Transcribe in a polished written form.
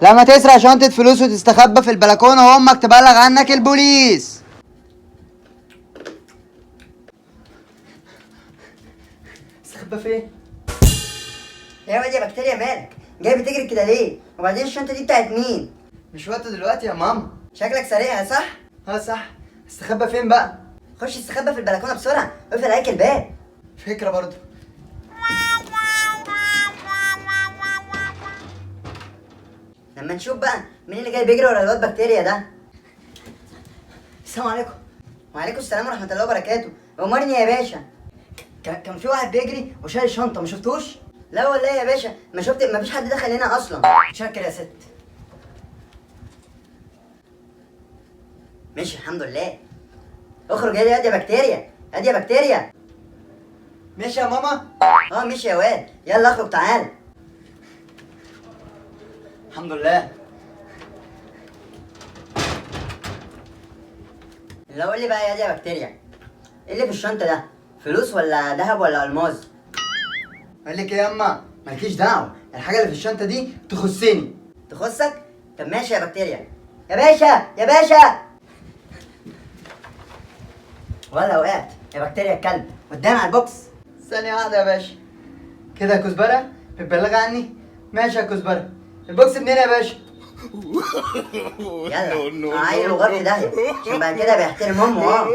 لما تسرق شنطة فلوس وتستخبى في البلكونة وامك تبلغ عنك البوليس. استخبى فين؟ يا واد يا بكتيريا، مالك جاي بتجري كده ليه؟ وبعدين الشنطة دي بتاعت مين؟ مش وقت دلوقتي يا ماما. شكلك سارقها صح؟ اه صح. استخبى فين بقى؟ خش استخبى في البلكونه بسرعه، اقفل عليك الباب. فكرة برضو. لما نشوف بقى مين اللي جاي بيجري ورا الواد بكتيريا ده. السلام عليكم. وعليكم السلام ورحمة الله وبركاته. امرني يا باشا. كان في واحد بيجري وشايل شنطه، ما شفتوش؟ لا والله يا باشا ما شفت، ما فيش حد دخل هنا اصلا. شكر يا ست. ماشي الحمد لله. اخرج يا دي يا بكتيريا، يا دي يا بكتيريا. ماشي يا ماما. اه ماشي يا واد، يلا اخرج تعال. الحمد لله. لا قول لي بقى يا دي يا بكتيريا، ايه اللي في الشنطة ده؟ فلوس ولا ذهب ولا الماظ؟ قال لك ايه يا اما؟ مالكيش دعوة، الحاجة اللي في الشنطة دي تخصني. تخصك؟ طب ماشي يا بكتيريا. يا باشا يا باشا، ولا وقعت يا بكتيريا الكلب قدام على البوكس. ثانية واحدة يا باشا. كده يا كزبرة بتبلغ عني؟ ماشي يا كزبرة. البوكس منين يا باشا؟ يلا عيل وغار في داهية، عشان بعد كده بيحترم امه. اه.